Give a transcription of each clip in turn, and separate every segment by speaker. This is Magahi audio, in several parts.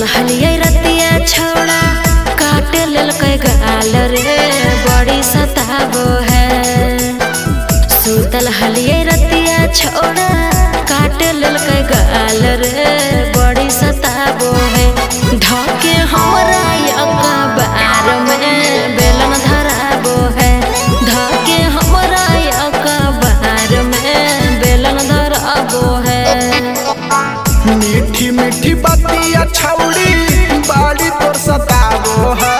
Speaker 1: सुतल हलियै रतिया छौड़ा काट लेलकै गाल रे बड़ी सताबो है। सुतल हलियै रतिया छौड़ा काट लेलकै गाल रे बड़ी सताबो है। धके हमरा अखबार में बेलन धराबो है। धके हमरा अखबार में बेलन धराबो है।
Speaker 2: मीठी मीठी बतिया छौड़ी बड़ी तोर सताबो है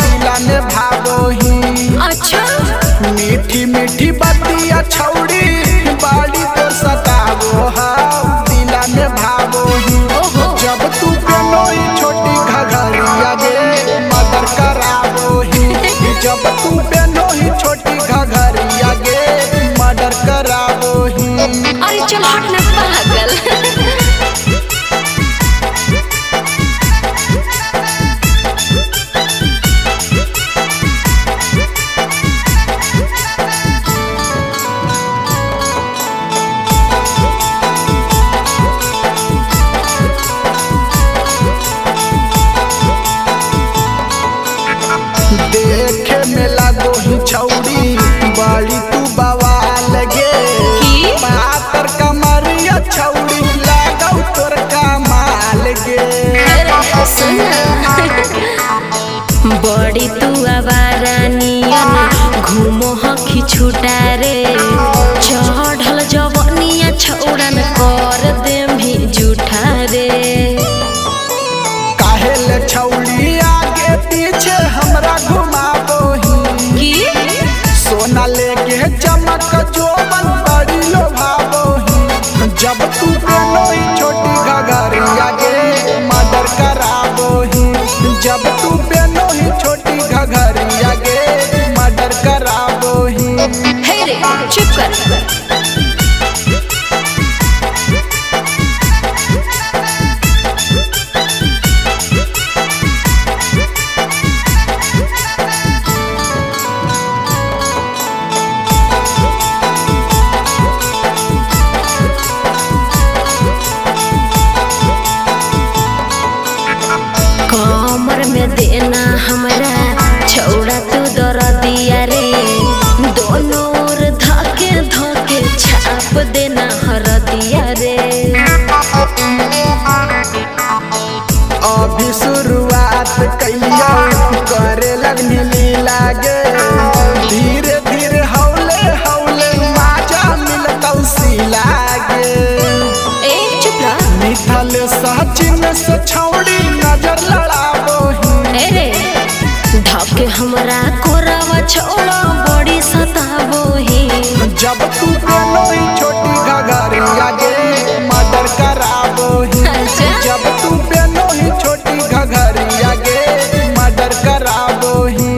Speaker 2: दिला में भाबो ही।
Speaker 1: अच्छा
Speaker 2: मीठी मीठी बतिया छौड़ी बड़ी तोर सताबो है दिला में भाबो ही। जब तू पेनोई छोटी घघरिया गे मदर कराबो ही। जब तू पेनोई छोटी घघरिया गे मदर कराबो ही।
Speaker 1: अरे चल हट ना पागल।
Speaker 2: देखे में लागो ही छौड़ी बड़ी तू बवाल गे। पातर कमरिया छौड़ी लागो तोर कमाल गे।
Speaker 1: बड़ी तू आवारा नियन घूमो हखी छुटा रे। चढ़ल जवनिया छौड़न कर देम ही जूठा रे।
Speaker 2: काहे ले छौड़ी आगे पीछे हमरा घुमाबो ही। सोना लेके चमक जोबन बड़ी लोभाबो ही। जब तू पेनोई छोटी घघरिया गे मर्डर कराबो ही। जब तू पेनोई छोटी घघरिया गे मर्डर कराबो ही।
Speaker 1: हे रे चुप कर। कमर में देना हमरा छौड़ा तू दरदिया रे। दोनों ओर धके धके छाप देना हरदिया रे।
Speaker 2: अभी शुरुआत कैलिया करे लगनी लीला गे। धीरे धीरे हौले हौले माजा मिलतौ सिला गे।
Speaker 1: ए चुप रह।
Speaker 2: मिथल सचिन से छौड़ी नजर लड़ाबो ही।
Speaker 1: ए रे धके हमरा कोरावा छौड़ा बड़ी सताबो ही।
Speaker 2: जब तू पेनोई छोटी घघरिया गे मर्डर कराबो ही। जब तू पेनोई छोटी घघरिया गे मर्डर कराबो ही।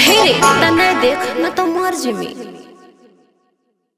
Speaker 1: हे रे तने देख न तो मर जमी।